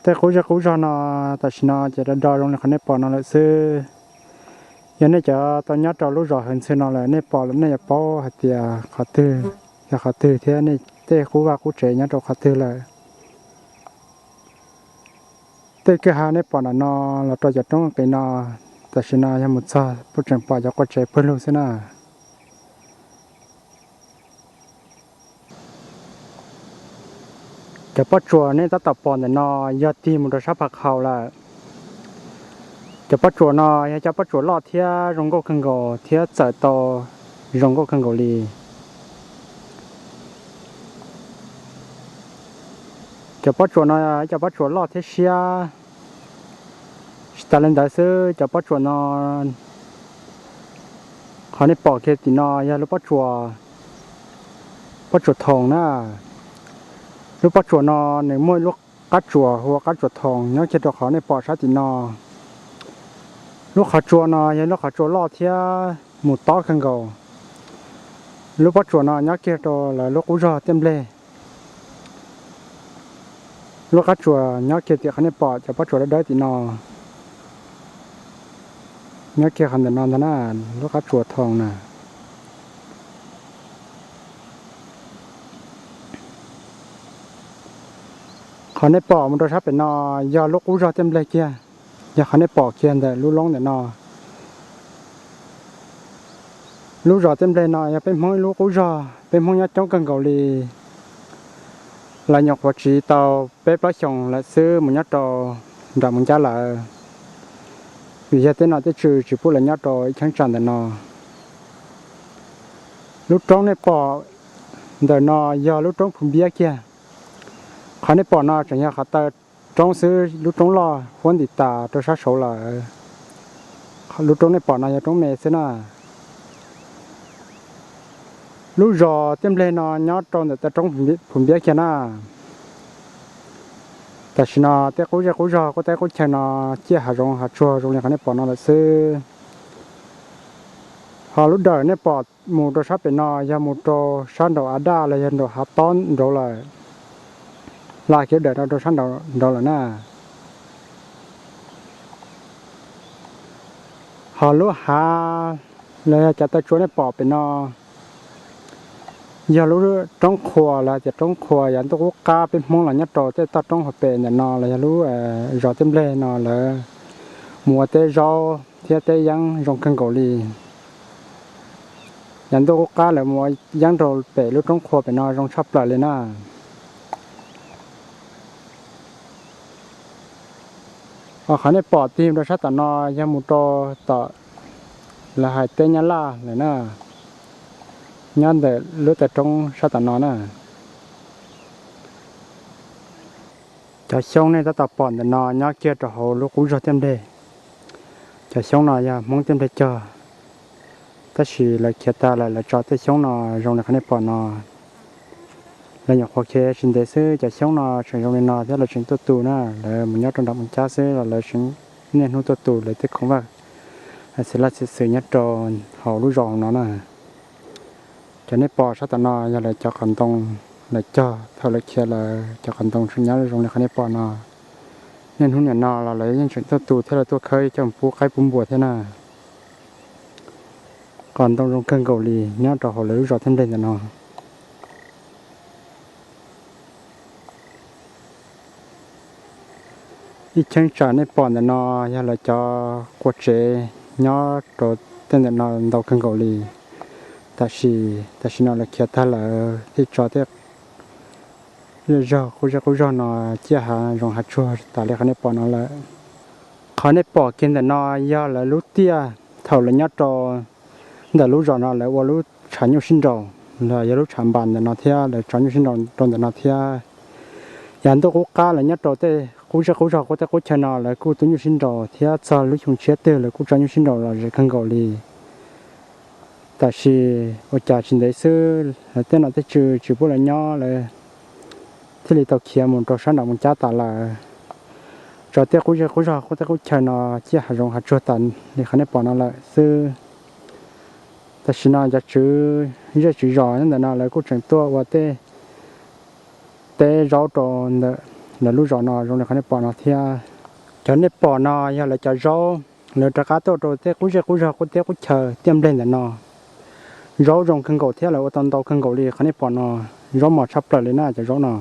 Tej qub zej qub zog no tam sim no ces do do zoo li qhov nej pom no lawm xwb. Yog nej cov tau nyob rau lub zos Hwv Ntxhw no lawm nej pom lawm nej yuav paub hais tias qhov twg yog qhov twg thiab nej tej qub vaj qub tsev nyob rau qhov twg lawm. Tej kwj ha nej pom nram no los rau cov roob qis no, tam sim no yog mus txog puab tseem pom cov qua tsev pawg lug xwb na. Cov pob tsuas nej tab tom pom ntawm no yog tig mus rau sab Phav Qhaus lawm. Cov pob tsuas no yog cov pob tsuas loj thiab zoo nkauj kawg nkaus thiab txawm tau zoo nkauj kawg nkaus li. Cov pob tsuas no yog cov pob tsuas loj thiab siab. Tsis tas li ntawd xwb, cov pob tsuas no, qhov nej pom kiag tim no yog lub pob tsuas, pob tsuas thoom na. Lub pob tsuas no nws muaj ib lub qab tsuas hu ua qab tsuas thoom nyob kiag rau qhov nej pom sab tim no. Lub qhov tsua no yog lub qhov tsua loj thiab mus tob kawg nkaus. Lub pob tsuas no nyob kiag rau lawv lub qub zog Tiaj Nplej. Lub qab tsuas nyob kiag tim qhov nej pom cov pob tsuas dawb dawb tim no, nyob kiag qhov ntawm no ntag na, lub qab tsuas thoom na. Qhov nej pom mus rau sab pem no yog lub qub zog Tiaj Nplej kiag, yog qhov nej pom kiag ntawm lub loob ntawm no. Lub zos Tiaj Nplej no yog peb Hmoob ib lub qub zog, peb Hmoob nyob coob kawg nkaus li. Lawv nyuam qhuav tsiv tau peb plaub xyoos lawm xwb mus nyob rau nram Moos Cab lawm, vim yog tej nom tej tswv tsis pub lawv nyob rau ib cheeb tsam ntawm no. Lub roob nej pom ntawm no yog lub roob Phu Npiab kiag. Qhov nej pom no tseem yog qhov taw roob xwb, lub roob loj huab ntim tas rau sab saud lawm. Lub roob nej pom no yog roob me xwb na. Lub zos Tiaj Nplej no nyob rau ntawm taw roob Phu Npiab kiag na. Tam sim no tej qub zej qub zog, qub teb qub chaw no ciaj hav zoov hav tsuag zoo li qhov nej pom no lawm xwb. Ho lub dawm nej pom mus rau sab pem no yog mus rau sab nraum av daj los yog nraum hav tob nraud lawm. Hla kiag lub dawm no rau sab nraud nraud lawm na. Ho lub hav los yog cov taw tsua nej pom pem no yog lub roob qhuas los tias roob qhuas yav ntuj qub qab peb Hmoob los nyob rau tej toj roob hauv pes ntawm no los yog lub zos Tiaj Nplej no lawv mus ua teb zaub thiab teb yeeb zoo kawg nkaus li. Yav ntuj qub qab lawv mus ua yeeb rau pem lub roob qhuas pem no zoo tshaj plaws li na. Qhov nej pom tig rau sab tom no yog mus rau tom lawv hais teb Nyab Laj lawm na, nyob ntawm lub taw roob sab tom no na. Cov xyoob nej tab tom pom ntawm no nyob kiag rau hauv lub qub zog Tiaj Nplej. Cov xyoob no yog Hmoob Tiaj Nplej cog, tab sis lawv khiav tag lawm, lawv tso tej xyoob no zoo li qhov nej pom no. Lawv nyuam qhuav khiav tsis ntev xwb cov xyoob no tseem zoo li no thiab lawv tseem tuaj tu na, lawv mus nyob rau nram Moos Cab xwb los lawv tseem niaj hnub tuaj tu lawv tej khoom vaj xwm laj xwm xwm nyob rau hauv lub zos no na. Cov nej pom sab tom no yog lawv cov qhov ntoo lawv cog thaum lawv khiav lawm, cov qhov ntoo tseem nyob zoo li qhov nej pom no. Niaj hnub nim no los lawv yeej tseem tuaj tu thiab lawv tuaj khawb coj mus pub qaib pub npua thiab na. Qhov ntoo zoo kawg nkaus li nyob rau hauv lawv lub zos Tiaj Nplej ntawm no. Ib cheeb tsam nej pom ntawm no yog lawv cov qua tsev nyob rau tej ntawm no ntau kawg nkaus li. Tab sis tam sim no lawv khiav tag lawm thiaj tso tej zej zog qub zej qub zog no ciaj hav zoov hav tsuag tas li qhov nej pom no lawm. Qhov nej pom kiag ntawm no yog lawv lub tiaj thaum lawv nyob rau ntawm lub zos no lawv ua lub tshav nyuj sib nraus los yog lub tshav npas ntawm no thiab lawv tso nyuj sib nraus rau ntawm no thiab. Yav ntuj qub qab lawv nyob rau tej qub zej qub zog qub teb qub chaw no lawv kuj tu nyuj sib nraus thiab txog lub xyoo tshiab twg lawv kuj tso nyuj sib nraus los ze kawg nkaus li. Tab sis ua cas tsis ntev xwb lawv tej nom tej tswv tsis pub lawv nyob lawv thiaj li tau khiav mus rau sab nram Moos Cab tas lawm. Tso tej qub zej qub zog qub teb qub chaw no ciaj hav zoov hav tsuag tas li qhov nej pom no lawm xwb. Tam sim no cov tswv zej tswv zos nyob ntawm no lawv kuj tseem tuaj ua tej teb zaub rau ntawm Ntawm lub zos no zoo li qhov nej pom no thiab. Cov nej pom no yog lawv cov zaub, lawv rov qab tuaj rau tej qub zej qub zog qub teb qub chaw tiaj npleg ntawm no. Zaub zoo kawg nkaus thiab lawv ua tau ntau kawg nkaus li qhov nej pom no. Zaub mos tshaj plaws li na cov zaub no.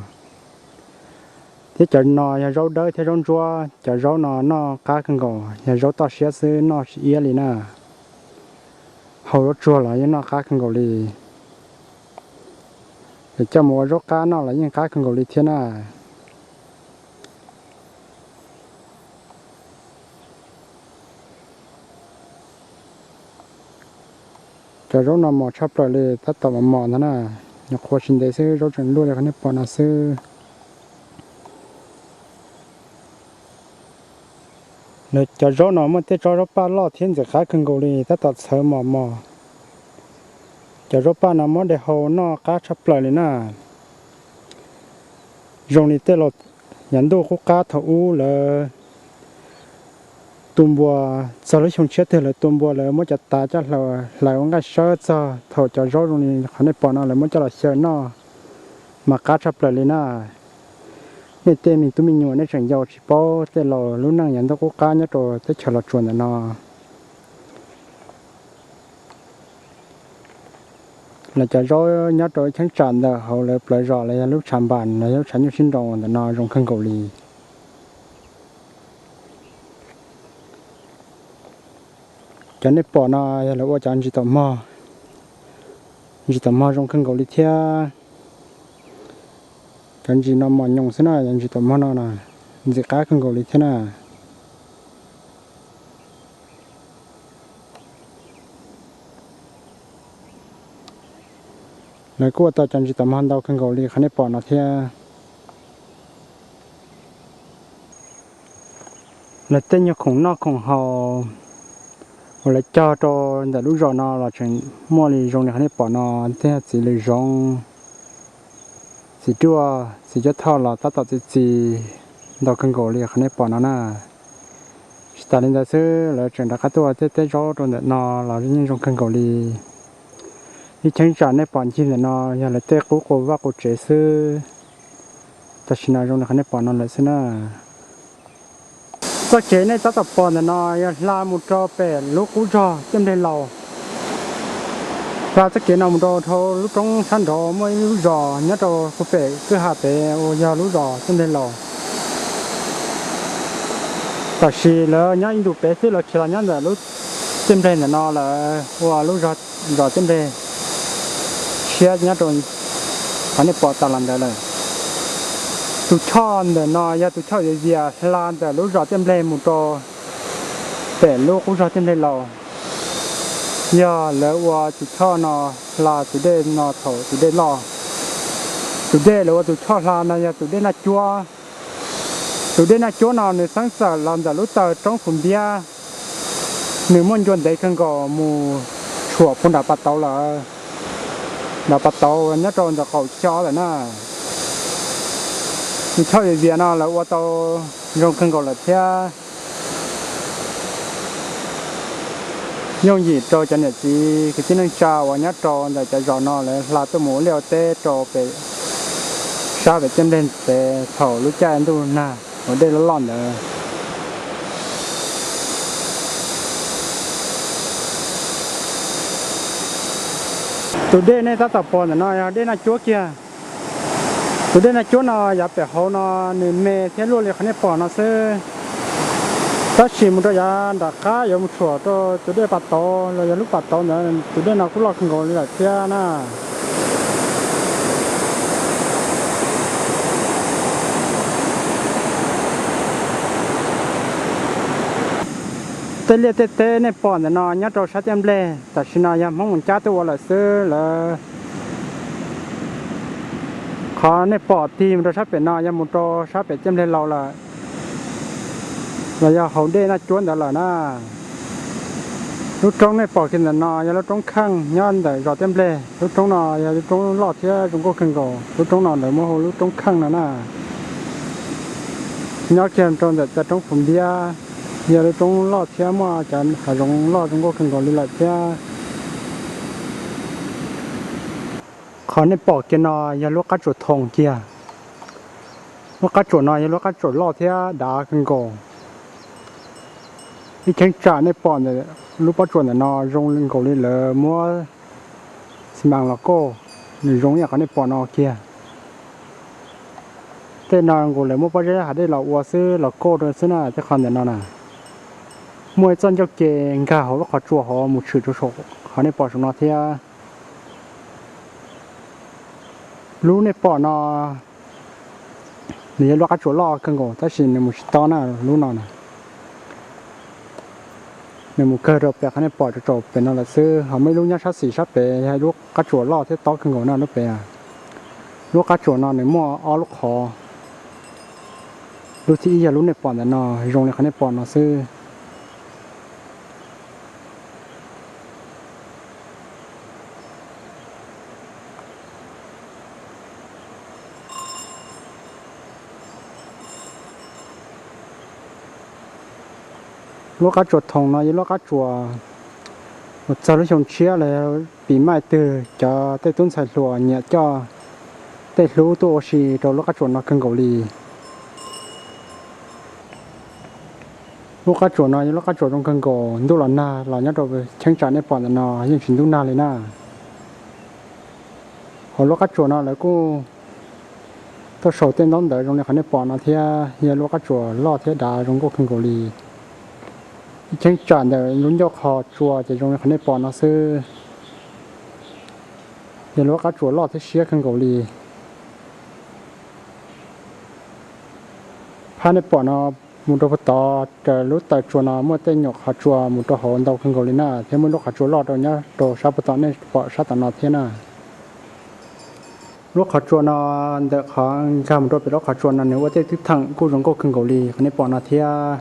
Thiab cov no yog zaub dawb thiab zaub ntsuab, cov zaub no noj qab kawg nkaus, yog zaub toj siab xwb noj tsis iab li na. Hau zaub tsuag los yeej noj qab kawg nkaus li. Ces coj mus ua zaub qab noj los yeej qab kawg nkaus li thiab na. Cov zaub no mos tshaj plaws li, tab tom mos mos ntag na. Nyuam qhuav tsis ntev xwb zaub tseem luaj li qhov nej pom no xwb. Lawv cov zaub no muaj tej tsob zaub paj loj thiab ntxim qab kawg nkaus li, tab tom txhawv mos mos. Cov zaub paj no muab de hau noj qab tshaj plaws li na. Zoo li tej laus yav ntuj qub qab thaum ub lawv tu npua, txog lub xyoo tshiab twg lawv tu npua lawv muab cov tav coj hlawv ua nqaij sawb txog thaum cov zaub zoo li qhov nej pom no lawv muab coj los xyaw noj mas qab tshaj plaws li na. Nej tej me tub me nyuam nej tseem yau tsis paub tej laus lub neej yav ntuj qub qab nyob rau teb chaws Los Tsuas ntawm no. Lawv cov zaub nyob rau ib cheeb tsam ntawm hauv lawv plawv zos los yog lub tshav npas los yog lub tshav nyuj sib nroo ntawm no zoo kawg nkaus li. Cov nej pom no yog lawv ua cov ntsis taum mog, ntsis taum mog zoo kawg nkaus li thiab. Cov ntsis no mos nyoos xwb na, yog ntsis taum mog no na, ntxim qab kawg nkaus li thiab na. Lawv kuj ua tau cov ntsis taum mog ntau kawg nkaus li qhov nej pom no thiab. Lawv tej nyuag khoom noj khoom haus uas lawv cog rau ntawm lub zos no los tseem muaj li zoo li qhov nej pom no, tej txiv lws zoov, txiv ruaj, txiv cuab thoj los tab tom txi txiv ntau kawg nkaus li qhov nej pom no na. Tsis tas li ntawd xwb, lawv tseem rov qab tuaj ua tej teb zaub rau ntawm no los yeej zoo kawg nkaus li. Ib cheeb tsam nej pom ncig ntawm no yog lawv tej qub qus vaj qus tsev xwb. Tam sim no zoo li qhov nej pom no lawm xwb na. Txoj kev nej tab tom pom ntawm no yog hla mus rau pem lub qub zog Tiaj Npleg Laus. Hla txoj kev no mus rau dhau lub roob sab nraud muaj ib lub zos nyob rau puag pem kwj ha pem uas yog lub zos Tiaj Npleg Laus. Tam sim lawv nyob ib ntus pem xwb lawv khiav los nyob ntawm lub Tiaj Npleg ntawm no lawv ua lub zos Tiaj Npleg tshiab nyob rau qhov nej pom tas los ntawd lawm. Tus choj ntawm no yog tus choj viav vias hla ntawm lub zos Tiaj Npleg mus rau pem lub qub zog Tiaj Npleg Laus. Yog lawv ua tus choj no hla tus dej no thaum tus dej loj. Tus dej lawv ua tus choj hla no yog tus dej Naj Cuab. Tus dej Naj Cuab no nws xeeb txawm los ntawm lub taw roob Phuv Npiab, nws muaj ncua ntev kawg nkaus mus tshuam puag nram Pas Tauv lawm. Nram Pas Tauv nyob rau ntawm qaum xyo lawm na. Tus choj viav vias no lawv ua tau zoo kawg nkaus lawm thiab. Yooj yim rau cov niam txiv kwv tij neej tsa uas nyob rau ntawm cov zos no lawv hla tuaj mus ua liaj ua teb rau pem sab pem Tiaj Npleg Laus thaum lub caij ntuj nag uas dej loj loj ntawd. Tus dej nej tab tom pom ntawm no yog dej Naj Cuab kiag. Tus dej Naj Cuab no yav pem hauv no nws me thiab luaj li qhov nej pom no xwb. Tab sis mus rau yav nram qab yuav mus tshuam rau tus dej Pas Tauv los yog lub Pas Tauv ntawd tus dej no kuj loj kawg nkaus li lawm thiab na. Tej liaj tej teb nej pom ntawm no nyob rau sab Tiaj Npleg tam sim no yog Hmoob Moos Cab tuaj ua lawm xwb lawm. Qhov nej pom tig mus rau sab pem no yog mus rau sab pem Tiaj Npleg Laus lawm, los yog hauv dej Naj Cuab ntawd lawm na. Lub roob nej pom kiag ntawm no yog lub roob kheej nyob ntawm zos Tiaj Npleg. Lub roob no yog lub roob loj thiab zoo nkauj kawg nkaus. Lub roob no lawv muab hu lub roob kheej no na. Nyob kiag rau ntawm taw roob Phuv Npiab, yog lub roob loj thiab muaj cov hav zoov loj zoo nkauj kawg nkaus li lawm thiab. Qhov nej pom kiag no yog lub qab tsuas thoom kiag. Lub qab tsuas no yog lub qab tsuas loj thiab dav kawg nkaus. Ib cheeb tsam nej pom ntawm lub pob tsuas ntawm no zoo nkaus li lawv muab xi mas los kauj, nws zoo ib yam qhov nej pom no kiag. Tej no nkaus lawv muab pob zeb hav dej los ua xwb, los kauj rau xwb na, tej qhov ntawm no na. Muaj ib txoj ncauj ke nkag hauv lub qhov tsua hauv mus tshwm rau saum qhov nej pom saum no thiab. Lub nej pom no nws yog lub qab tsuas loj kawg nkaus tab sis nws mus tsis tob na, lub no na. Nws mus kawg rau pem qhov nej pom tsaus tsaus pem no lawm xwb, ho muaj ib lub nyob sab xis sab pem yog lub qab tsuas loj thiab tob kawg nkaus na lub pem. Lub qab tsuas no nws muaj ob lub qhov, lub thib ib yog lub nej pom ntawm no, zoo li qhov nej pom no xwb. Lub qab tsuas thoom no yog lub qab tsuas uas txog lub xyoo tshiab los pis maij twg cov tej tub ntxhais hluas nyiam coj tej hlub tuaj ua si rau lub qab tsuas no kawg nkaus li. Lub qab tsuas no yog lub qab tsuas zoo kawg nkaus, ntuj los nag los nyob rau cheeb tsam nej pom ntawm no yeej tsis ntub nag li na. Hauv lub qab tsuas no lawv kuj tuaj sau tej ntaub ntawv zoo li qhov nej pom no thiab, yog lub qab tsuas loj thiab dav zoo nkauj kawg nkaus li. Ib cheeb tsam ntawm lub ncauj qhov tsua ces zoo li qhov nej pom no xwb. Yog lub qab tsuas loj thiab siab kawg nkaus li. Phab nej pom no mus rau puag tod raws lub taw tsua no muaj tej nyuam qhov tsua mus rau hauv ntau kawg nkaus li na, thiab muaj lub qhov tsua loj rau nyob rau sab puag tom nej pom sab tom no thiab na. Lub qhov tsua no ntawm qhov nkag mus rau pem lub qhov tsua no nws ua tej twb theem kuj zoo nkauj kawg nkaus li qhov nej pom no thiab.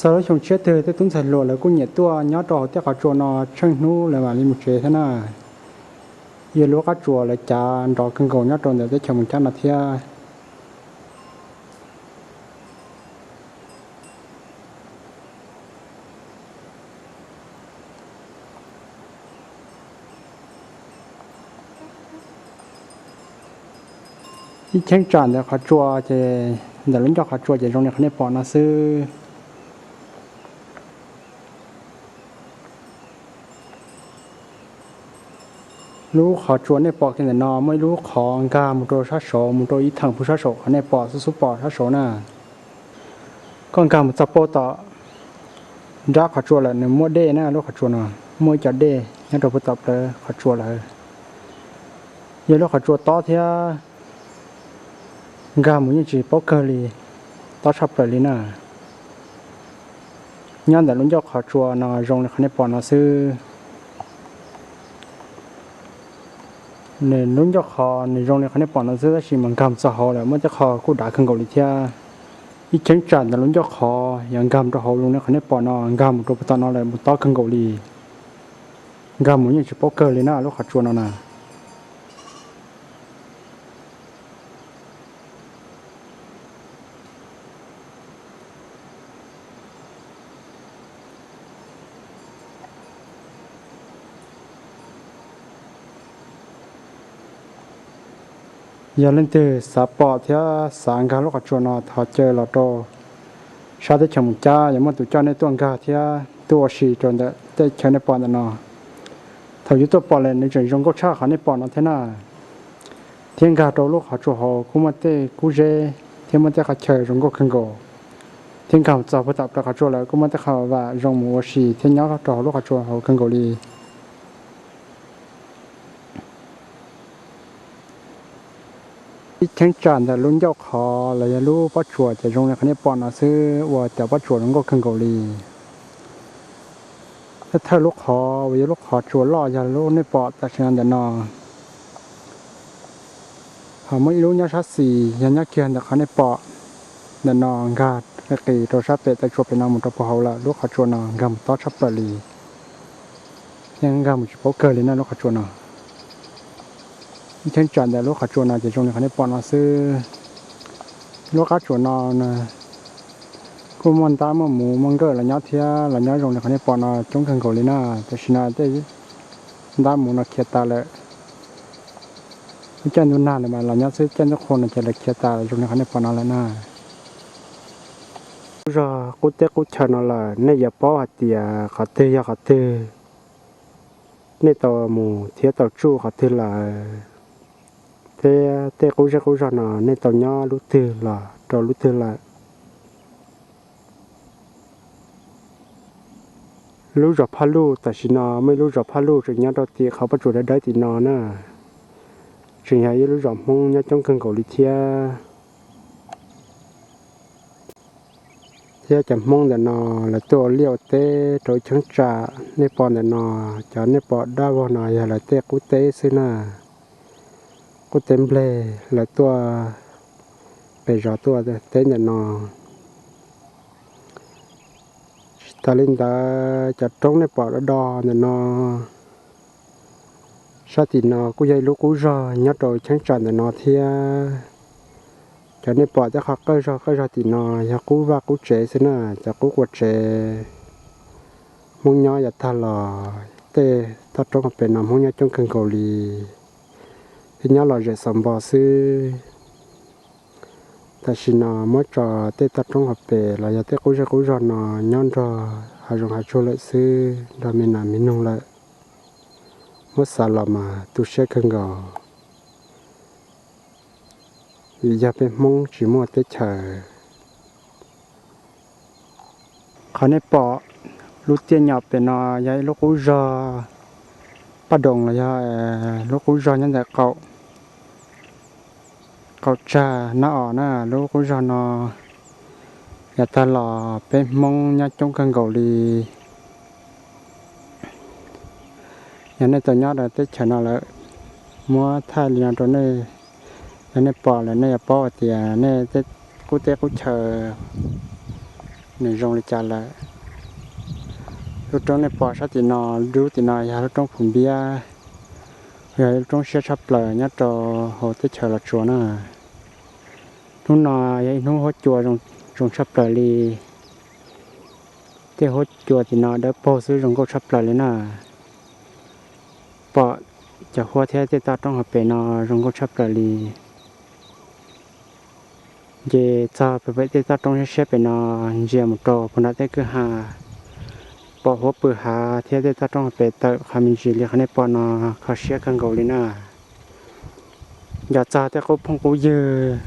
Txog lub xyoo tshiab twg tej tub ntxhais hluas lawv kuj nyiam tuaj nyob rau hauv tej qhov tsua no tsheej hnub lawv mam li mus tsev thiab na. Yog lub qab tsuas lawv cav nrov kawg nkaus nyob rau ntawm teb chaws Moos Cab no thiab. Ib cheeb tsam ntawm qhov tsua ces ntawm lub ncauj qhov tsua ces zoo li qhov nej pom no xwb. Lub qhov tsua nej pom kiag ntawm no muaj ib lub qhov nkag mus rau sab saud, mus rau ib theem puag sab saud qhov nej pom xub xub pom sab saud na. Koj nkag mus txog puag tom nrab qhov tsua lawm nws muaj dej na, lub qhov tsua no muaj ib co dej nyob rau puag tom plawv qhov tsua lawm. Yog lub qhov tsua tob thiab nkag mus yeej tsis paub kawg li, tob tshaj plaws li na. Nyob ntawm lub ncauj qhov tsua no zoo li qhov nej pom no xwb. Nws lub ncauj qhov nws zoo li qhov nej pom no xwb tab sis mas nkag mus txog hauv lawm muaj tej qho kuj dav kawg nkaus li thiab. Ib cheeb tsam ntawm lub ncauj qhov yog nkag mus rau hauv zoo li qhov nej pom no, nkag mus rau puag tom no lawm mus tob kawg nkaus li. Nkag mus yeej tsis paub kawg li na lub qhov tsua no na. Yog leej twg xav pom thiab xav nkag lub qhov tsua no thov caw los rau sab teb chaws Moos Cab, yog muaj tus coj nej tuaj nkag thiab tuaj ua si rau ntawm tej chaw nej pom ntawm no. Thaum yus tuaj pom lawm nws tseem zoo nkauj tshaj qhov nej pom no thiab na. Thiab nkag rau lub qhov tsua hauv kuj muaj tej kub zeb thiab muaj tej qhov chaw zoo nkauj kawg nkaus. Thiab nkag mus txog puag tom plawv qhov tsua lawm kuj muaj tej qhov vam zoo mus ua si thiab nyob rau hauv lub qhov tsua hauv kawg nkaus li. Ib cheeb tsam ntawm lub ncauj qhov los yog lub pob tsuas ces zoo li qhov nej pom no xwb, ua cov pob tsuas zoo nkauj kawg nkaus li. Thawj thawj lub qhov uas yog lub qhov tsua loj yog lub nej pom tam sim no ntawm no. Ho muaj ib lub nyob sab xis yog nyob kiag ntawm qhov nej pom ntawm no nkag qis qis rau sab pem taw tsua pem no mus rau puag hauv lawm, lub qhov tsua no nkag mus tob tshaj plaws li. Yeej nkag mus tsis paub kawg li na lub qhov tsua no. Ib cheeb tsam ntawm lub qhov tsua no ces zoo li qhov nej pom no xwb. Lub qab tsuas no kuj Kuj muaj ntab muaj mus muaj nkawj los nyob thiab, los nyob zoo li qhov nej pom no coob kawg nkaus li na. Tam sim no tej ntab mus no khiav tas lawm. Lub caij ntuj nag lawm mas los nyob xwb, caij ntuj qhua no ces lawv khiav tas zoo li qhov nej pom no lawm na. Qub zog qub teb qub chaw no lawm, nej yuav paub hais tias qhov twg yog qhov twg, nej tau mus thiab tau tsuj qhov twg lawm, thiab tej qub zej qub zog no nej tau nyob lub twg los rau lub twg lawm. Lub zos Phaj Luj, tam sim no muaj ib lub zos Phaj Luj tseem nyob rau tim qhov pob tsuas dawb dawb tim no na. Tseem yog ib lub zos Hmoob nyob coob kawg nkaus li thiab. Thiab cov Hmoob ntawm no lawv tuaj ua liaj ua teb rau ib cheeb tsam. Nej pom ntawm no, cov nej pom dab vog no yog lawv tej qub teb xwb na. Qub teb nplej, lawv tuaj pem zos tuaj teb ntawm no. Tsis tas li ntawd, cov roob nej pom do do ntawm no, sab tim no kuj yog ib lub qub zog nyob rau cheeb tsam ntawm no thiab. Cov nej pom tej qhov qawj zog qawj zog tim no yog qub vaj qub tsev xwb na, cov qub qua tsev. Hmoob nyob yav tag los tej toj roob hauv pes no Hmoob nyob coob kawg nkaus li, thiab nyob lom zem xaus npo xwb. Tam sim no muab tso tej toj roob hauv pes los yog tej qub zej qub zog no nyob nrog hav zoov hav tsuag lawm xwb, nrog me nas me noog lawm. Muab xav los mas tu siab kawg nkaus, vim yog peb Hmoob tsis muaj teb chaws. Qhov nej pom lub tiaj nyom pem no yog ib lub qub zog Paj Doos los yog lub qub zog nyob ntawm qaum, qaum tsag Nab Os na. Lub qub zog no yav tag los peb Hmoob nyob coob kawg nkaus li. Yog nej tau nyob rau teb chaws no lawm, muab thaij li no rau nej, yog nej pom lawm nej yuav paub hais tias nej tej qub teb qub chaw nws zoo li cas lawm. Lub roob nej pom sab tim no, lub tim no yog lub roob Phu Npiab, yog ib lub roob siab tshaj plaws nyob rau hauv teb chaws Los Tsuas na. Hnub no yog ib hnub huab cua zoo tshaj plaws li. Tej huab cua tim no dawb paug xwb zoo nkauj tshaj plaws li na. Pom cov huab thiab tej toj roob hauv pes no zoo nkauj tshaj plaws li. Nce txog pem tej toj roob siab siab pem no, ntsia mus rau puag nram tej kwj ha, pom huab pw hav thiab tej toj roob hauv pes tawm qhov me ntsis li qhov nej pom no, kho siab kawg nkaus li na. Nco txog tej qub phooj qub ywg,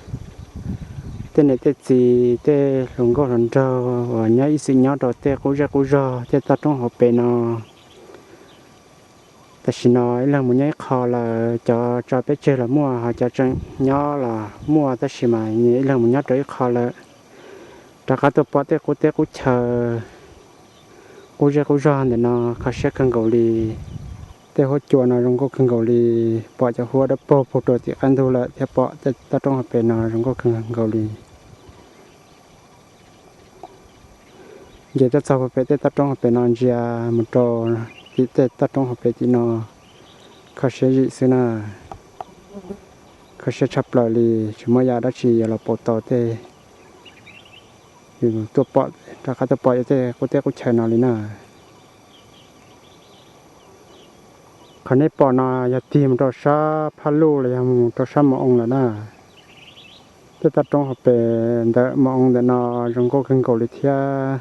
tej niam tej txiv, tej hluas nkauj hluas nraug uas nyob ib txwm nyob rau tej qub zej qub zog tej toj roob hauv pes no. Tam sim no ib leeg mus nyob ib qho lawm, cov tso peb tseg los muaj, ho cov tseem nyob los muaj, tab sis mas ib leeg mus nyob rau ib qho lawm. Rov qab tuaj pom tej qub teb qub chaw, qub zej qub zog ntawm no, kho siab kawg nkaus li. Tej huab cua no zoo nkauj kawg nkaus li, pom cov huab dawb paug puag rau tim qab ntug lawm thiab pom tej toj roob hauv pes no zoo nkauj kawg nkaus li. Nce tuaj txog puag pem tej toj roob hauv pes no, ntsia mus rau tim tej toj roob hauv pes tim no, kho siab zim xwb na. Kho siab tshaj plaws li, tsis muaj yam dab tsi yuav los pauv tau tej, yus tuaj pom, rov qab tuaj pom tej qub teb qub chaw no li na. Qhov nej pom no yog tig mus rau sab Phaj Luj los yog mus rau sab Mos Oo lawm na. Tej toj roob hauv pes ntawm Mos Oo ntawm no zoo nkauj kawg nkaus li thiab.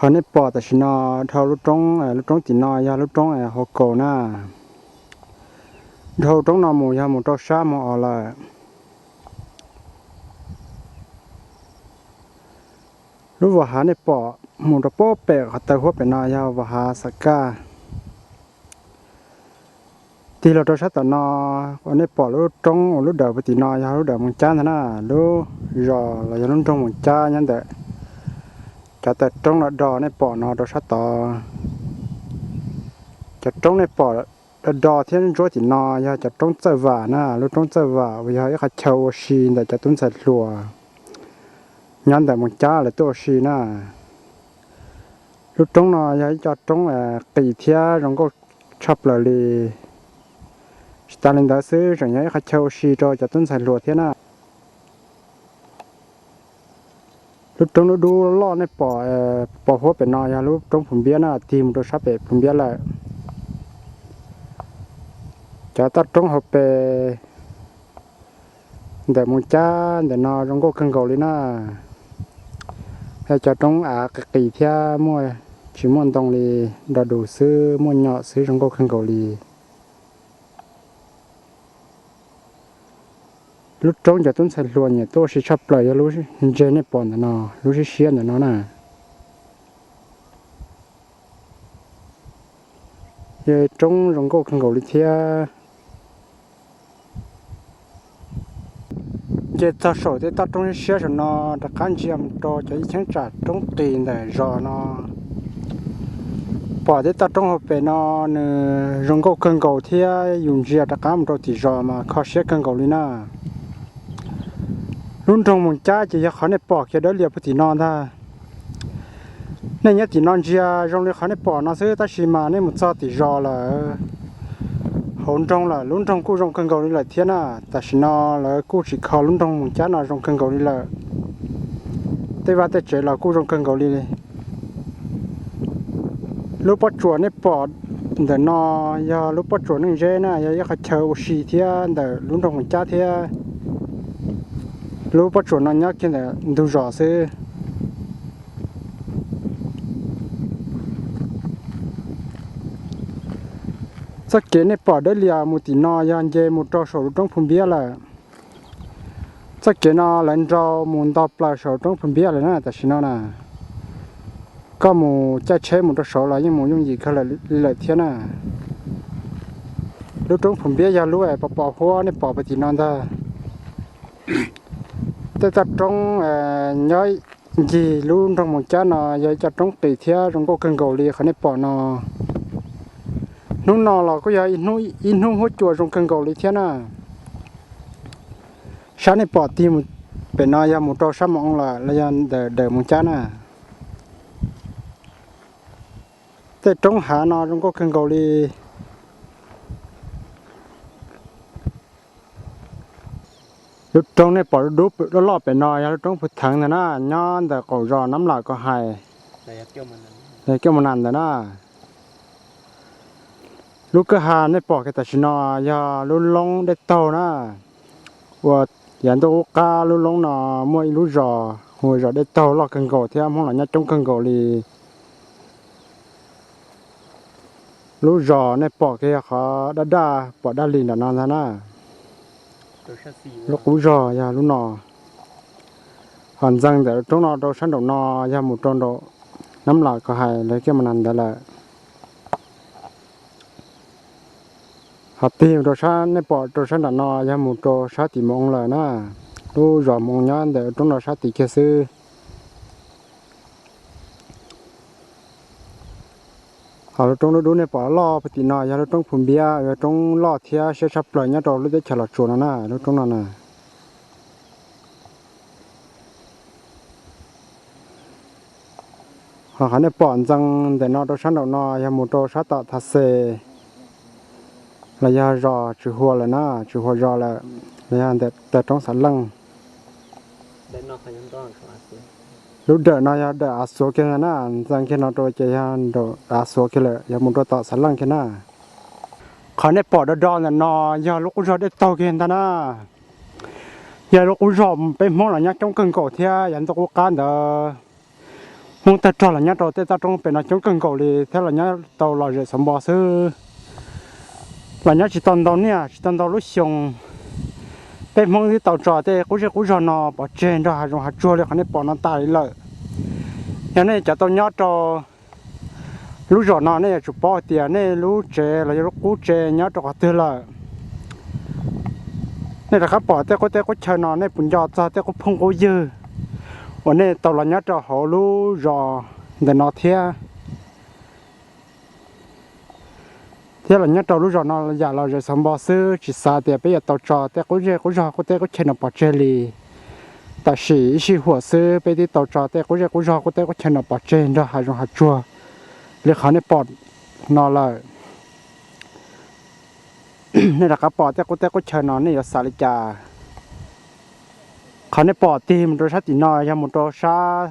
Qhov nej pom tam sim no dhau lub roob, lub roob tim no yog lub roob Hauv Kaus na. Dhau lub roob no mus yog mus rau sab Moos Os lawm. Lub vas hav nej pom mus rau puag pem qhov taw huab pem no yog vas hav Xam Kaj. Tig los rau sab tom no, uas nej pom lub roob uas lub dawm puag tim no yog lub dawm Moos Cab ntag na. Lub zos los yog lub nroog Moos Cab nyob ntawm cov taw roob do do nej pom no rau sab tod. Cov roob nej pom do do thiab ntsuab tim no yog cov roob Txawj Vam na, lub roob Txawj Vam uas yog ib qhov chaw ua si ntawm cov tub ntxhais hluas nyob ntawm Moos Cab lawv tuaj ua si na. Lub roob no yog ib co roob qis thiab zoo nkauj tshaj plaws li. Tsis tas li ntawd xwb, tseem yog ib qhov chaw ua si rau cov tub ntxhais hluas thiab na. Lub roob dub dub loj nej pom pos huab pem no yog lub roob Phu Npiab na, tig mus rau sab pem Phu Npiab lawm. Cov toj roob hauv pes ntawm Moos Cab ntawm no zoo nkauj kawg nkaus li na. Yog cov roob av qis qis thiab muaj, tsis muaj ntoo li, do dus xwb, muaj nyom xwb, zoo nkauj kawg nkaus li. Lub roob cov tub ntxhais hluas nyiam tuaj ua si tshaj plaws yog lub ntseg nej pom ntawm no, lub siab siab ntawm no na. Yog roob zoo nkauj kawg nkaus li thiab. Nce txog saum tej toj roob siab siab saum no rov qab ntsia mus rau cov ib cheeb tsam roob qis ntawm zos no. Pom tej toj roob hauv pes no nws zoo nkauj kawg nkaus thiab, yus ntsia rov qab mus rau tim zos mas kho siab kawg nkaus li na. Lub nroog Moos Cab ces yog qhov nej pom kiag dawb lias puag tim no ntag. Nej nyob tim no ntsia zoo li qhov nej pom no xwb, tab sis mas nej mus txog tim zos lawm, hauv nroog lawm, lub nroog kuj zoo kawg nkaus li lawm thiab na. Tam sim no lawv kuj tsim kho lub nroog Moos Cab no zoo kawg nkaus li lawm. Tej vaj tej tsev los kuj zoo kawg nkaus li. Lub pob tsuas nej pom ntawm no yog lub pob tsuas Neej Zeb na, yog ib qhov chaw ua si thiab ntawm lub nroog Moos Cab thiab. Lub pob tsuas no nyob kiag ntawm ntug zos xwb. Txoj kev nej pom dawb lias mus tim no yog nce mus rau saum lub roob Phu Npiab lawm. Txoj kev no lawv nrau mus nto plaws saum roob Phu Npiab lawm na tam sim no na. Koj mus caij tsheb mus rau saud los yeej mus yooj yim kawg li lawm thiab na. Lub roob Phu Npiab yog lub pos pos huab nej pom puag tim no ntag. Tej toj roob nyob ncig lub nroog Moos Cab no yog ib co roob qis thiab zoo nkauj kawg nkaus li qhov nej pom no. Hnub no los kuj yog ib hnub huab cua zoo kawg nkaus li thiab na. Sab nej pom tig pem no yog mus rau sab Moos Oo lawm los yog ntawm dawm Moos Cab na. Tej roob hav no zoo nkauj kawg nkaus li. Lub roob nej pom dub dub loj loj pem no yog lub roob Phu Theev ntag na, nyob ntawm qaum zos Nab Lam Ko Hais, Kiaj Mus Nas ntawd na. Lub kwj ha nej pom kiag tam sim no yog lub loob Dej Taug na. Uas yav ntuj qub qab lub loob no muaj ib lub zos hu ua zos Dej Taug loj kawg nkaus thiab Hmoob los nyob coob kawg nkaus li. Lub zos nej pom kiag yog qhov daj daj pom daj li nram no ntag na. Lub qub zog yog lub no. Ho ntxeev ntawm roob no rau sab nraum no yog mus rau nraum Nab Lam Ko Hais lawv Kiaj Mus Nas ntawd lawm. Ho tig rau sab nej pom rau sab nram no yog mus rau sab tim Moos Oo lawm na. Lub zos Moos Oo nyob ntawm roob no sab tid kiag xwb. Ho lub roob dub dub nej pom loj puag tim no yog lub roob Phu Npiab, yog roob loj thiab siab tshaj plaws nyob rau lub teb chaws Los Tsuas no na, lub roob no na. Ho qhov nej pom ntxeev ntawm no rau sab nraum no yog mus rau sab tom Thav Xes los yog zos Tswv Hua lawm na, Tswv Hua zos lawm, los yog ntawm taw roob Xav Leej. Lub dawm no yog dawm Av Xuav kiag ntag na, ntxeev kiag no rau ces yog nraum Av Xuav kiag lawm, yog mus rau tom Xav Leej kiag na. Qhov nej pom do do ntawm no yog lub qub zog Dej Taug kiag ntag na. Yog lub qub zog peb Hmoob los nyob coob kawg nkaus thiab yav ntuj qub qab ntawd Hmoob tawg rog los nyob rau tej toj roob pem no coob kawg nkaus li thiab los nyob tau lom zem xauv npo xwb. Los nyob tsis tau ntau niaj tsis tau ntau lub xyoo, peb Hmoob twb tau tso tej qub zej qub zog no pov tseg nrog hav zoov hav tsuag li qhov nej pom no tas li lawm. Yog nej cov tau nyob rau lub zos no nej yuav tsum paub hais tias nej lub tsev los yog lub qub tsev nyob rau qhov twg lawm. Nej rov qab pom tej qub teb qub chaw no nej puas nco txog tej qub phooj qub ywg uas nej tau los nyob rau hauv lub zos ntawm no thiab? thiab los nyob rau lub zos no yam lom zem xov npo xwb, tsis xav tias peb yuav tau tso tej qub zej qub zog qub teb qub chaw no pov tseg li. Tab sis ib sij huam xwb peb twb tau tso tej qub zej qub zog qub teb qub chaw no pov tseg nrog hav zoov hav tsuag li qhov nej pom no lawm. Nej rov qab pom tej qub teb qub chaw no nej yuav xav li cas? Qhov nej pom tig mus rau sab tim no yog mus rau sab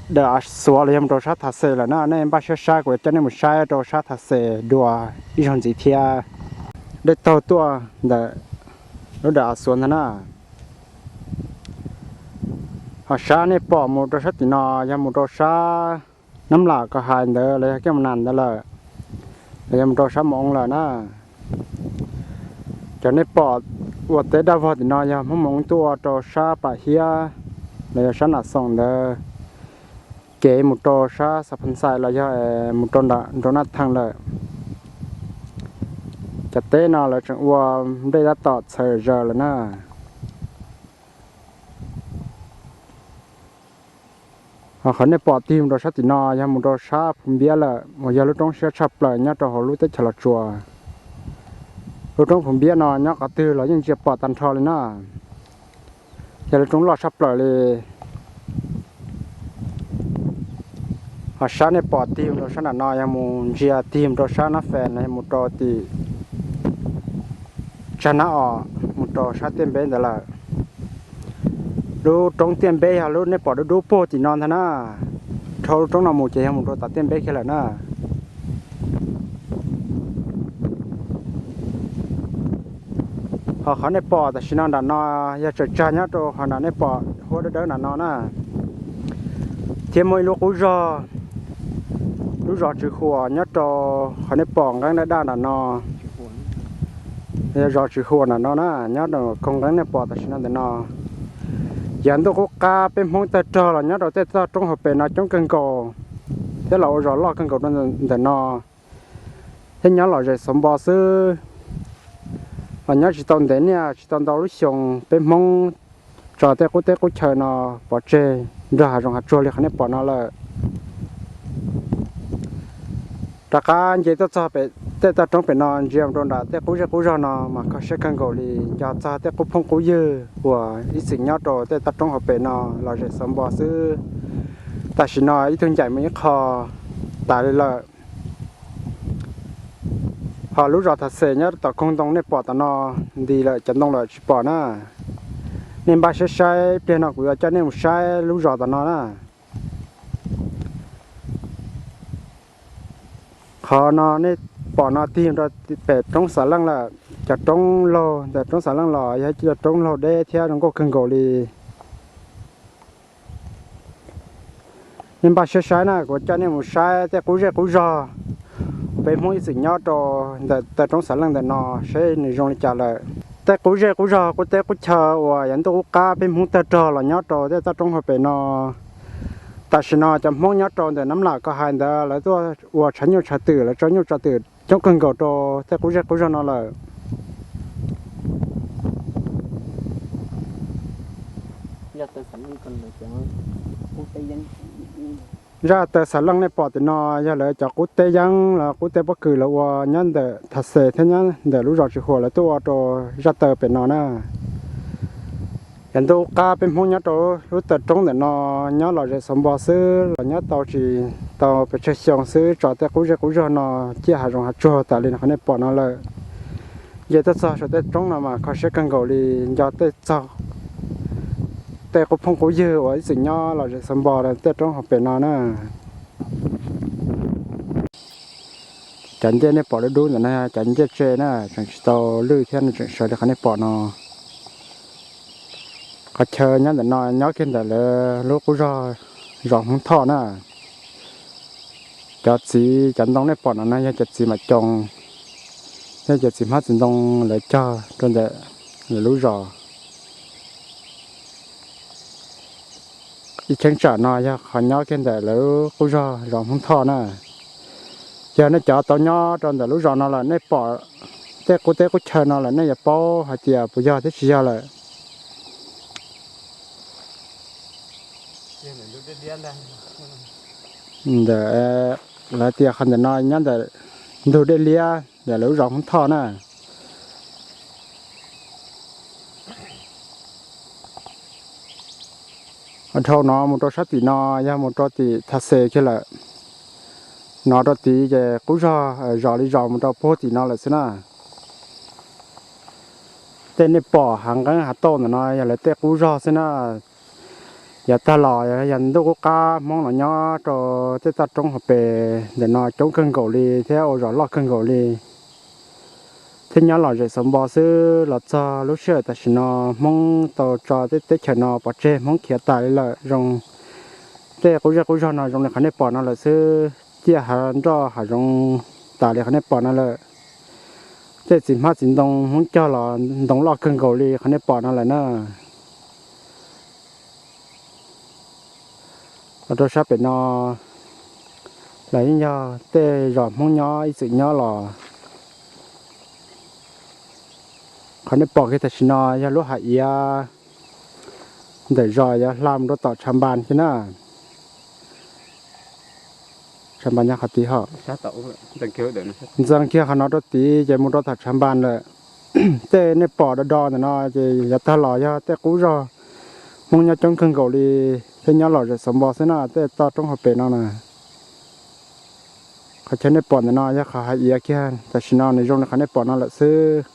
Dawm Av Xuav los yog mus rau sab Tham Xes lawm na. Nej npaj siab saib, kuv yuav coj nej mus saib rau sab Tham Xes dua ib zaug ntxiv thiab. Dej taug tuaj ntawm lub Dawm Av Xuav ntag na. Ho sab nej pom mus rau sab tim no yog mus rau sab Nab Lam Kos Hais ntawd los yog Kiab Mus Nas ntawd lawm, los yog mus rau sab Mus Oo lawm na. Cov nej pom ua teb daj vog tim no yog Hmoob Mus Oo tuaj ua rau sab Pam Hiab los yog sab Nam Xoom ntawd, kev mus rau sab Xas Phas Xais los yog mus rau nram nroog Naj Theej lawm. Cov teb no lawv tseem ua nplej tab tom txhaws zaws lawm na. Ho qhov nej pom tig mus rau sab tim no yog mus rau sab Phu Npiab lawm, uas yog lub roob siab tshaj plaws nyob rau hauv lub teb chaws Los Tsuas. Lub roob Phu Npiab no nyob qhov twg los yeej ntsia pom tag nrho li na. Yog lub roob loj tshaj plaws li. Ho sab nej pom tig mus rau sab nram no yog mus ntsia tig mus rau sab Nab Fes los yog mus rau tim Tsag Nab Os, mus rau sab Tiaj Npeb ntawd lawm. Lub roob Tiaj Npeb yog lub nej pom dub dub puag tim no ntag na. Dhau lub roob no mus ces yog mus rau tom Tiaj Npeb kiag lawm na. Ho qhov nej pom tam sim no nram no yog tsaws tsag nyob rau qhov nram nej pom huab dawb dawb nram no na. Thiab muaj ib lub qub zog, lub zos Tswv Huam nyob rau qhov nej pom nqeeb daj daj nram no. Yog zos Tswv Huam nram no na, nyob rau koog nqeeb nej pom tam sim no ntawm no. Yav ntuj qub qab peb Hmoob tawg rog los nyob rau tej toj roob hauv pes no coob kawg nkaus, thiab los ua zos loj kawg nkaus rau ntawm no, thiab nyob lom zem xov npo xwb. Los nyob tsis tau ntev niaj tsis tau ntau lub xyoo, peb Hmoob tso tej qub teb qub chaw no pov tseg nrog hav zoov hav tsuag li qhov nej pom no lawm. Rov qab nce tuaj txog pem tej toj roob pem no, ntsia mus rau nram tej qub zej qub zog no mas kho siab kawg nkaus li, nco txog tej qub phooj qub ywg uas ib txwm nyob rau tej toj roob hauv pes no lom zem xov npo xwb. Tam sim no ib tug ncaim mus ib qho tas li lawm. Ho lub zos Tham Xes nyob tom koog ntoo nej pom tom no nti lawm, cov ntoo lawm tsis pom na. Nej npaj siab saib, pliag no kuv yuav coj nej mus saib lub zos tom no na. Qhov no nej pom no tig rau pem roob Xav Leej lawm. Cov roob laug ntawm roob Xav Leej los yog cov roob laug deb thiab zoo nkauj kawg nkaus li. Nej npaj siab saib na, kuv coj nej mus saib tej qub zej qub zog peb Hmoob ib txwm nyob rau ntawm taw roob Xav Leej ntawm no seb nws zoo li cas lawm. Tej qub zej qub zog qub teb qub chaw uas yav ntuj qub qab peb Hmoob tawg rog los nyob rau tej toj roob hauv pes no. Tam sim no cov Hmoob nyob rau ntawm Nab Lam Kos Hais ntawd lawv tuaj ua tshav nyuj tshav twm, lawv tso nyuj tso twm coob kawg nkaus rau tej qub zej qub zog no lawm. Zaj taw Xav Leej nej pom tim no yog lawv cov qub teb yeeb los qub teb pob kws lawv ua nyob ntawm Tham Xes thiab nyob ntawm lub zos Tswv Huam lawv tuaj ua rau zaj taw pem no na. Yav ntuj qub qab peb Hmoob nyob rau lub taw roob ntawm no nyob lom zem xov npo xwb, los nyob tau tsis tau pes tsawg xyoo xwb tso tej qub zej qub zog no ciaj hav zoov hav tsuag tas li qhov nej pom no lawm. Nce tuaj txog saum tej roob no mas kho siab kawg nkaus li, nco tej txog tej qub phooj qub ywg uas ib txwm nyob lom zem xov npo tej roob hauv pes no na. Cov ncej nej pom dub dub ntawm no cov ncej tse na, tseem tsis tau lwj thiab no tseem sawv li qhov nej pom no. Qhov chaw nyob ntawm no nyob kiag ntawm lawv lub qub zog zos Hmoob Thoj na. Cov txiv cov ntoo nej pom no no yog cov txiv mam coos, yog cov txiv hmab txiv ntoo lawv cog rau ntawm lawv lub zos. Ib cheeb tsam no yog qhov nyob kiag ntawm lawv lub qub zog zos Hmoob Thoj na. Yog nej cov tau nyob rau ntawm lub zos no lawm nej pom tej qub teb qub chaw no lawm nej yuav paub hais tias puas yog thiab tsis yog lawm. Ntawm lawv tias qhov ntawm no nyob ntawm ntug dej liab ntawm lawv lub zos Hmoob Thoj na. Dhau no mus rau sab tim no yog mus rau tim Thaj Xes kiag lawm. No rau tid ces qub zog zos li zos mus rau puag tim no lawm xwb na. Tej nej pom hav nqeeb hav tauj ntawm no yog lawv tej qub zog xwb na. Yav tag los yog ntuj qub qab Hmoob los nyob rau tej toj roob hauv pes ntawm no coob kawg nkaus li thiab ua zos loj kawg nkaus li, thiab nyob lom zem xauv npo xwb. Los txog lub sij hawm tam sim no Hmoob tau tso tej teb chaws no pov tseg, Hmoob khiav tas li lawm. Zoo tej qub zej qub zog no zoo li qhov nej pom no lawm xwb, ciaj hav nroj hav zoov tas li qhov nej pom no lawm. Tej txiv hmab txiv ntoo Hmoob cog los ntoo loj kawg nkaus li qhov nej pom no lawm na. Los rau sab pem no los yeej yog tej zos Hmoob nyob ib txwm nyob los. Qhov nej pom kiag tam sim no yog lub hav iav ntawm zos yuav hla mus rau tom tshav npas kiag na. Tshav npas nyob qhov tid ho. Ntxeev kiag qhov no rau tid ces mus rau tom tshav npas lawm. Tej nej pom do do ntawm no ces yav tag los yog tej qub zog Hmoob nyob coob kawg nkaus li thiab nyob lom zem xauv npo xwb na, tej toj roob hauv pes no na. Qhov chaw nej pom ntawm no yog qhov hav iav kiag, tam sim no nws zoo li qhov nej pom no lawm xwb.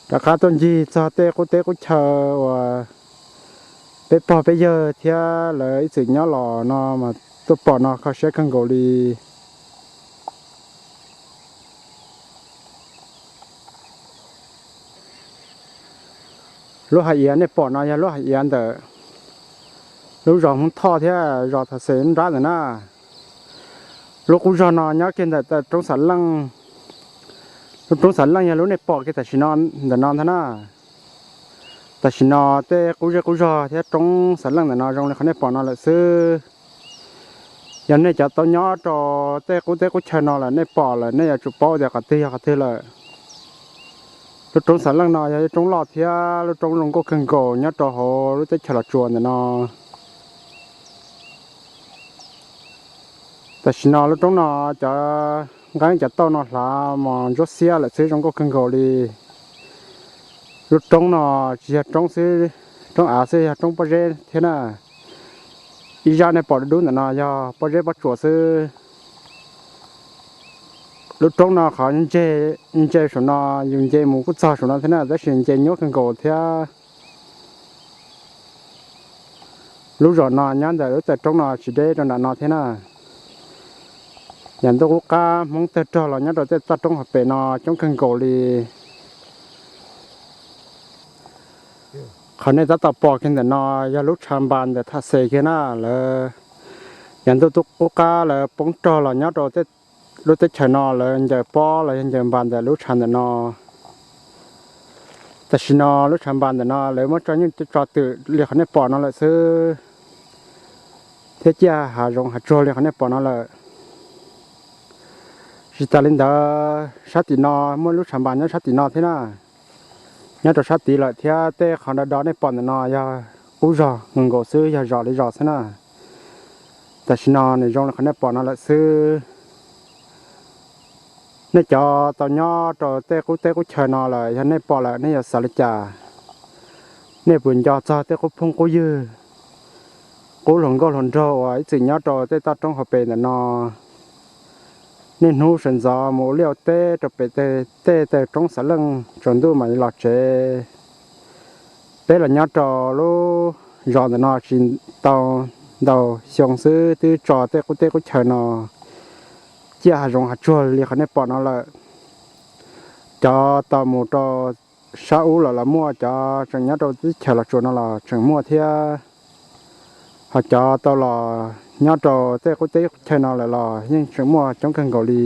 Rov qab tuaj ncig txog tej qub teb qub chaw uas peb pog peb yawg thiab lawv ib txwm nyob los no mas tuaj pom no kho siab kawg nkaus li. Lub hav iav nej pom no yog lub hav iav ntawm lub zos Hmoob Thoj thiab zos Thaj Xes nrab ntawm na. Lub qub zog no nyob kiag ntawm roob Xam Leej. Lub roob Xam Leej yog lub nej pom kiag tam sim no ntawm no ntag na. Tam sim no tej qub zej qub zog thiab roob Xam Leej ntawm no zoo li qhov nej pom no lawm xwb. Yog nej cov tau nyob rau tej qub teb qub chaw no lawm nej pom lawm nej yuav tsum paub tias qhov twg yog qhov twg lawm. Lub roob Xam Leej no yog ib roob loj thiab lub roob zoo nkauj kawg nkaus nyob rau hauv lub teb chaws Los Tsuas ntawm no. Tam sim no lub roob no cov nqeeb cov tauj no hlav mos ntsuab xiab lawm xwb, zoo nkauj kawg nkaus li. Lub roob no tsis yog roob xwb, roob av xwb, yog roob pob zeb thiab na. Ib zaj nej pom dub dub ntawm no yog pob zeb pob tsuas xwb. Lub roob no qhov nce, nce saum no, yus nce mus kuj txog saum no thiab na, tab sis nce nyuaj kawg nkaus thiab. Lub zos no nyob ntawm lub txaj roob no tsis deb rau nram no thiab na. Yam ntuj qub qab Hmoob tawg rog los nyob rau tej toj roob hauv pes no coob kawg nkaus li. Qhov nej tab tom pom kiag ntawm no yog lub tshav npas ntawm Thaj Xes kiag na. Lawv yam ntuj qub qab lawv poob rog los nyob rau lub teb chaws no lawv ncaws pob los yog ncaws npas ntawm lub tshav ntawm no. Tam sim no lub tshav npas ntawm no lawv muab tso nyuj tso twm li qhov nej pom no lawm xwb, thiab ciaj hav zoov hav tsuag li qhov nej pom no lawm. Tsis tas li ntawd sab tim no muaj lub tshav npas nyob sab tim no thiab na. Nyob rau sab tid lawm thiab, tej qhov do do nej pom ntawm no yog qub zog nkaus xwb, yog zos li zos xwb na. Tam sim no nws zoo li qhov nej pom no lawm xwb. Nej cov tau nyob rau tej qub teb qub chaw no lawm, yog nej pom lawm nej yuav xav li cas? Nej puas nco txog tej qub phooj qub ywg, qub hluas nkauj hluas nraug uas ib txwm nyob rau tej toj roob hauv pes ntawm no? Niaj hnub sawv ntxov mus ua liaj ua teb rau pem tej taw roob Xav Leej tsaus ntuj mam li los tsev. Peb los nyob rau lub zos ntawm no tsis tau ntau xyoo xwb twb tso tej qub teb qub chaw no ciaj hav zoov hav tsuag li qhov nej pom no lawm. Cov tau mus rau sab ub lawm los muaj, cov tseem nyob rau teb chaws Los Tsuas no los tseem muaj thiab. Ho cov tau los nyob rau tej qub teb qub chaw no lawm los yeej tseem muaj coob kawg nkaus li.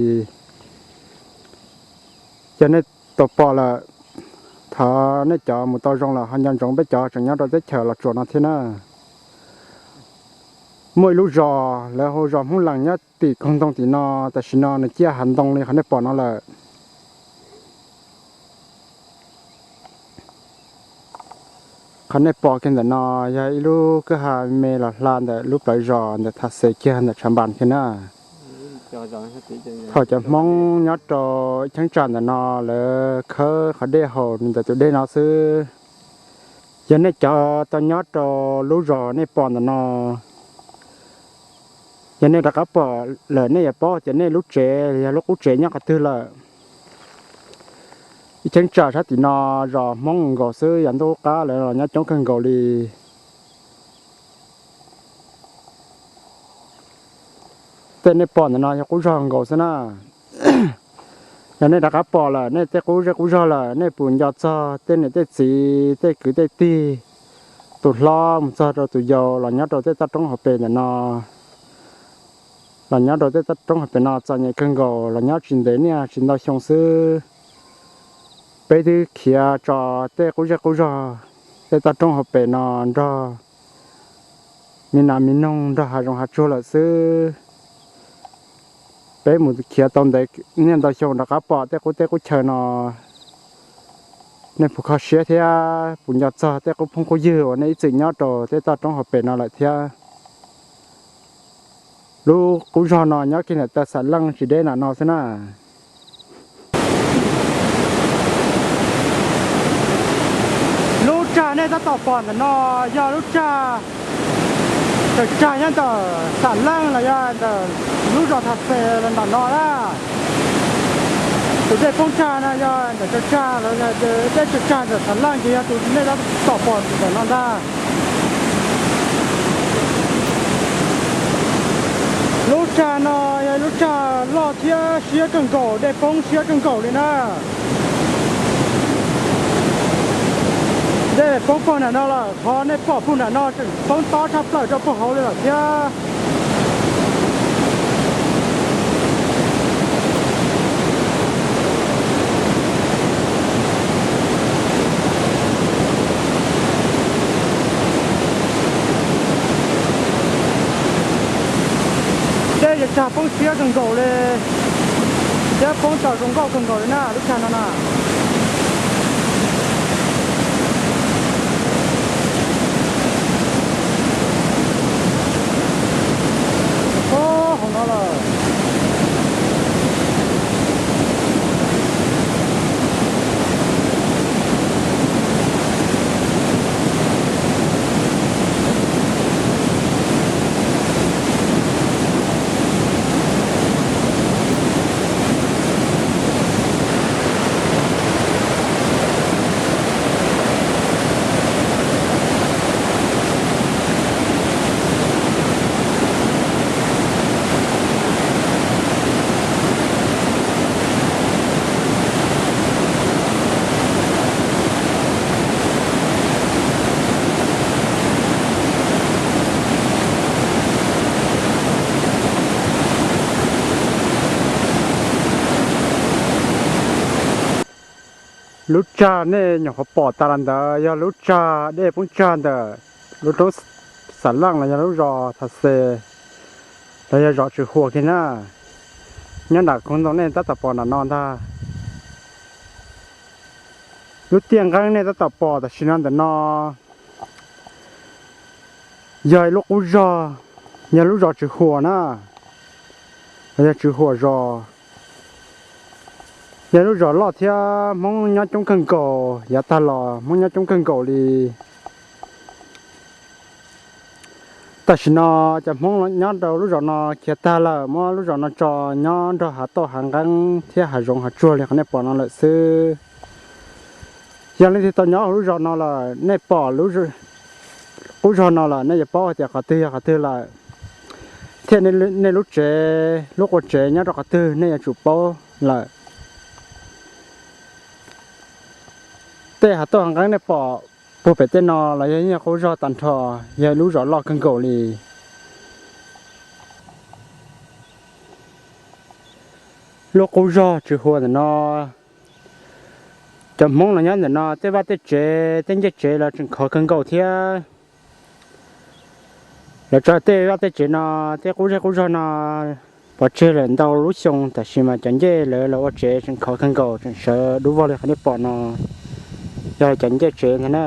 Yog nej tau pom lawm, thov nej cov mus tau zoo lawm ho nco ntsoov peb cov tseem nyob rau teb chaws Los Tsuas no thiab na. Muaj ib lub zos lawv hu zos Hmoob Lees nyob tim koog ntoo tim no, tam sim no nws ciaj hav ntoo li qhov nej pom no lawm. Qhov nej pom kiag ntawm no yog ib lub kwj ha me los hla ntawm lub plawv zos ntawm Thaj Xes kiag ntawm Tshav Npas kiag na. Thaum cov Hmoob nyob rau cheeb tsam ntawm no lawv khawb qhov dej haus ntawm tus dej no xwb. Yog nej cov tau nyob rau lub zos nej pom ntawm no, yog nej rov qab pom lawm nej yuav paub tias nej lub tsev yog lub qub tsev nyob qhov twg lawm. Ib cheeb tsam sab tim no zos Hmoob nkaus xwb, yog ntuj qub qab lawv los nyob coob kawg nkaus li. Tej nej pom ntawm no yog qub zog nkaus xwb na. Yog nej rov qab pom lawm nej tej qub zej qub zog lawm, nej puas nco txog tej niam tej txiv, tej kwv tej tij, tus hlob mus txog rau tus yau los nyob rau tej toj roob hauv pes ntawm no, los nyob rau tej toj roob hauv pes no txom nyem kawg nkaus, los nyob tsis ntev niaj tsis ntau xyoo xwb. Peb twb khiav tso tej qub zej qub zog, tej toj roob hauv pes no nrog me nas me noog nrog hav zoov hav tsuag lawm xwb. Peb mus khiav tau ntev niaj ntau xyoo rov qab pom tej qub teb qub chaw no, nej puas kho siab thiab puas nco txog tej qub phooj qub ywg uas nej ib txwm nyob rau tej toj roob hauv pes no lawm thiab? Lub qub zog no nyob kiag ntawm taw Xam Leej tsis deb nram no xwb na. Lub tsag nej tab tom pom ntawm no yog lub tsag, tsag nyob ntawm Xam Leej los yog ntawm lub zos Thas Xes los ntawm no na. Tus dej poob tsag no yog ntawm tsag tsag los yog dej tsag tsag ntawm Xam Leej ces yog tus nej tab tom pom ntawm no ntag. Lub tsag no yog lub tsag loj thiab siab kawg nkaus, dej poob siab kawg nkaus li na. Dej poob puag nram no lawm, qhov nej pom puag nram no tseem poob tob tshaj plaws rau puag hauv li lawm thiab. Dej tsag poob siab kawg nkaus li, thiab poob tau zoo nkauj kawg nkaus li na lub tsag no na. Hauv no lawm. Lub tsag nej nyuam qhuav pom tas los ntawd yog lub tsag dej poob tsag ntawm lub roob Xam Leej los yog lub zos Thas Xes los yog zos Tswv Huas kiag na. Nyob nram koog ntoo nej tab tom pom nram no ntag. Lub tiaj nqeeb nej tab tom pom tam sim no ntawm no yog ib lub qub zog, yog lub zos Tswv Huas na, los yog Tswv Huas zos. Yog lub zos loj thiab Hmoob nyob coob kawg nkaus, yav tag los Hmoob nyob coob kawg nkaus li. Tam sim no cov Hmoob nyob rau lub zos no khiav tag lawm, muab lub zos no tso nyob nrog hav tauj hav nqeeb thiab hav zoov hav tsuag li qhov nej pom no lawm xwb. Yog leej twg tau nyob hauv lub zos no lawm, nej pom lub qub zog no lawm, nej yuav paub hais tias qhov twg yog qhov twg lawm, thiab nej lub tsev, lub qua tsev nyob rau qhov twg nej yuav tsum paub lawm. Tej hav tauj hav nqeeb nej pom puag pem tej no los yog yeej qub zog tag nrho, yog lub zos loj kawg nkaus li. Lub qub zog Tswv Huas ntawm no, cov Hmoob los nyob ntawm no tej vaj tej tsev, tej ncej tsev los tseem khov kawg nkaus thiab. Lawv tso tej vaj tej tsev no, tej qub zej qub zog no pov tseg lawm ntau lub xyoo, tab sis mas cov ncej lawv los ua tsev tseem khov kawg nkaus, tseem sawv dub vog li qhov nej pom no, yog cov ncej tsev ntag na.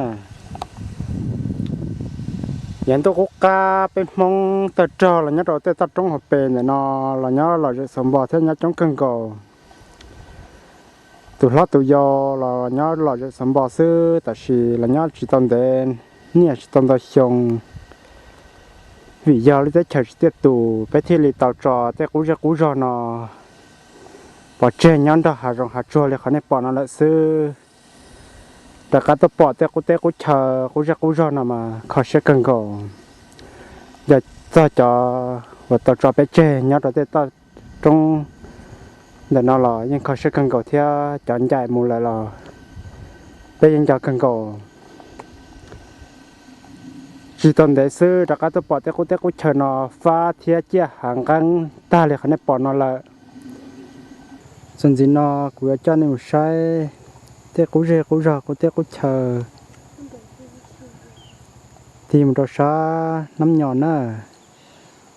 Yav ntuj qub qab peb Hmoob tawg rog los nyob rau tej toj roob hauv pes ntawm no los nyob lom zem xauv npos thiab nyob coob kawg nkaus. Tus hlob tus yau los nyob lom zem xauv npos xwb, tab sis los nyob tsis tau ntev, niaj tsis tau ntau xyoo. Vim yog lub teb chaws tsis tiaj tus, peb thiaj li tau tso tej qub zej qub zog no pov tseg nyob nrog hav zoov hav tsuag li qhov nej pom no lawm xwb. Rov qab tuaj pom tej qub teb qub chaw qub zej qub zog no mas kho siab kawg nkaus. Yog txog cov uas tau tso peb tseg nyob rau tej toj roob ntawm no los yeej kho siab kawg nkaus thiab, cov ncaim mus lawm los peb yeej nco kawg nkaus. Tsis tau ntev xwb rov qab tuaj pom tej qub teb qub chaw no fab thiab ciaj hav nqeeb tag li qhov nej pom no lawm. Txuas ntxiv no kuv yuav coj nej mus saib tej qub zej qub zog qub teb qub chaw tig mus rau sab Nab Nyos na.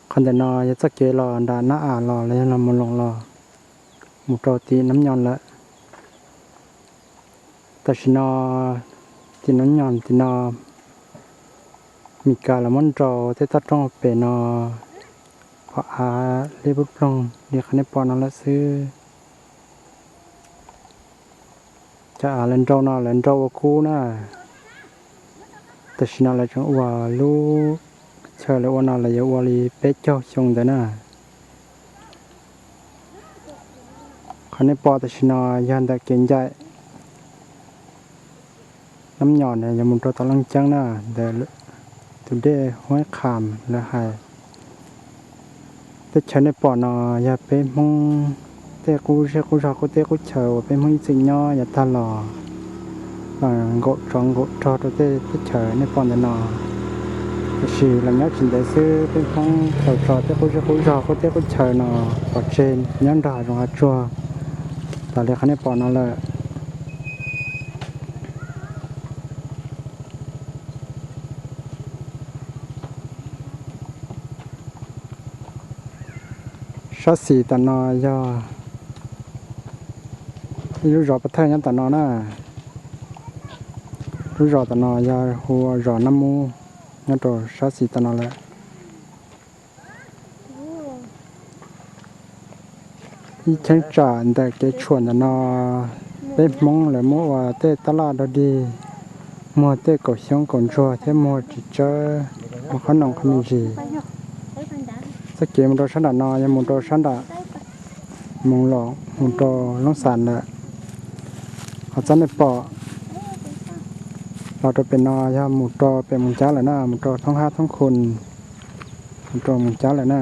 Qhov ntawm no yog txoj kev los nram Nab As los los yog los Mus Loos los mus rau tim Nab Nyos lawm. Tam sim no tim Nab Nyos tim no, Mis Kas los muab nrau tej toj roob hauv pes no qhov av liab ploog ploog li qhov nej pom no lawm xwb. Cov av lawv nrau no lawv nrau ua kub na. Tam sim no lawv tseem ua lub chaw lawv ua no lawv yuav ua li peb caug xyoo ntawd na. Qhov nej pom tam sim no yog ntawm kev ncaim Nab Nyos na, yuav mus rau tom Looj Ceeb na, ntawm tus dej Huab Qham lawv hais. Teb chaws nej pom no yog peb Hmoob tej qub zej qub zog qub teb qub chaw uas peb Hmoob ib txwm nyob yav tag los, nkaum tsov nkaum rog rau tej teb chaws nej pom ntawm no. Tiam sis los nyob tsis ntev xwb peb Hmoob tau tso tej qub zej qub zog qub teb qub chaw no pov tseg nyob nrog hav zoov hav tsuag tas li qhov nej pom no lawm. Sab xis tom no yog ib lub zos pov thawj nyob tom no na. Lub zos tom no yog hu ua zos Nab Mub, nyob rau sab xis tom no lawm. Ib cheeb tsam ntawm kev tshuam ntawm no, peb Hmoob lawv muab ua tej tab laj dog dig, muag tej kaum xyoob kaum ntsuag thiab muag txiv tsawb, muag qhob noom qhov me ntsis. Txoj kev mus rau sab nram no yog mus rau sab nram Moos Loos mus rau Loob Xas lawm. Qhov txoj nej pom los rau pem no yog mus rau pem Moos Cab lawm na, mus rau Thoob Hab Thoob Khu, mus rau Moos Cab lawm na.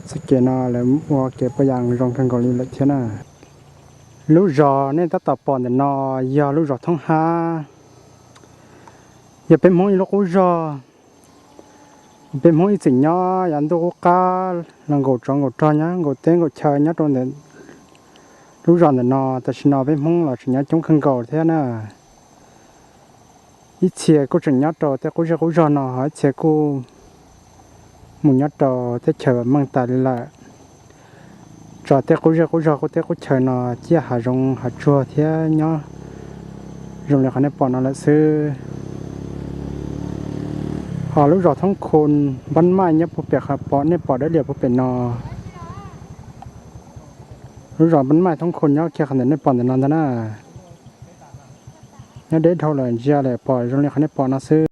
Txoj kev no lawv ua kev paj yas zoo kawg nkaus li lawm thiab na. Lub zos nej tab tom pom ntawm no yog lub zos Thoob Hab, yog peb Hmoob ib lub qub zog. Peb Hmoob ib txwm nyob yav ntuj qub qab los nkaum tsov nkaum rog nyob nkaum teb nkaum chaw nyob rau ntawm lub zos ntawm no, tam sim no peb Hmoob los tseem nyob coob kawg nkaus thiab na. Ib txhia kuj tseem nyob rau tej qub zej qub zog no, ho ib txhia kuj mus nyob rau teb chaws meej tas li lawm. Tso tej qub zej qub zog qub teb qub chaw no ciaj hav zoov hav tsuag thiab nyob zoo li qhov nej pom no lawm xwb. Ho lub zos Thoob Khu, Npab Maij nyob puag pem qhov nej pom dawb lias puag pem no. Lub zos Npab Maij Thoob Khu nyob kiag qhov ntawm nej pom ntawm no ntag na. Nyob deb dhau lawm ntsia lawm pom zoo li qhov nej pom no xwb.